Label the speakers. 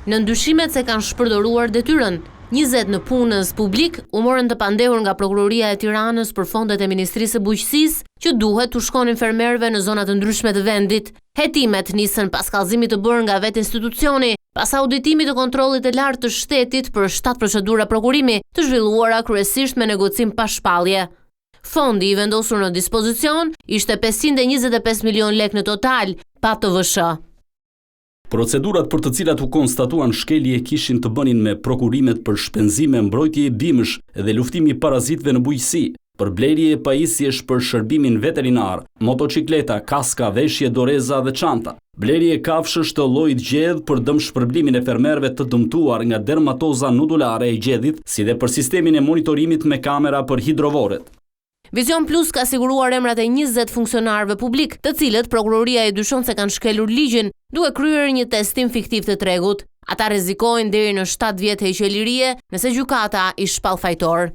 Speaker 1: nën dyshimet se kanë shpërdoruar detyrën. 20 nëpunës publikë u morën të pandehur nga Prokuroria e Tiranës për fondet e Ministrisë së Bujqësisë që duhet t'u shkonin fermerëve në zona të ndryshme të vendit. Hetimet nisën pas kallëzimit të bërë nga vetë institucioni, pas auditimit të Kontrollit të Lartë të Shtetit për shtatë procedura prokurimi të zhvilluara kryesisht me negocim pa shpallje. Fondi i vendosur në dispozicion ishte 525 milionë lekë në total, pa TVSH.
Speaker 2: Procedurat për të cilat u konstatuan shkelje kishin të bënin me prokurimet për shpenzime mbrojtjeje bimësh dhe luftimi i parazitëve në bujqësi, për blerje pajisjesh për shërbimin veterinar, motoçikleta, kaska, veshje, doreza dhe çanta, blerje kafshësh të llojit gjedh për dëmshpërblimin e fermerëve të dëmtuar nga dermatoza nodulare e gjedhit, si dhe për sistemin e monitorimit me kamera për hidrovoret.
Speaker 1: Vizion Plus ka siguruar emrat e 20 funksionarëve publikë, të cilët prokuroria i dyshon se kanë shkelur ligjin, duke kryer një testim fiktiv të tregut. Ata rrezikojnë deri në 7 vjet heqje lirie, nëse gjykata i shpall fajtor.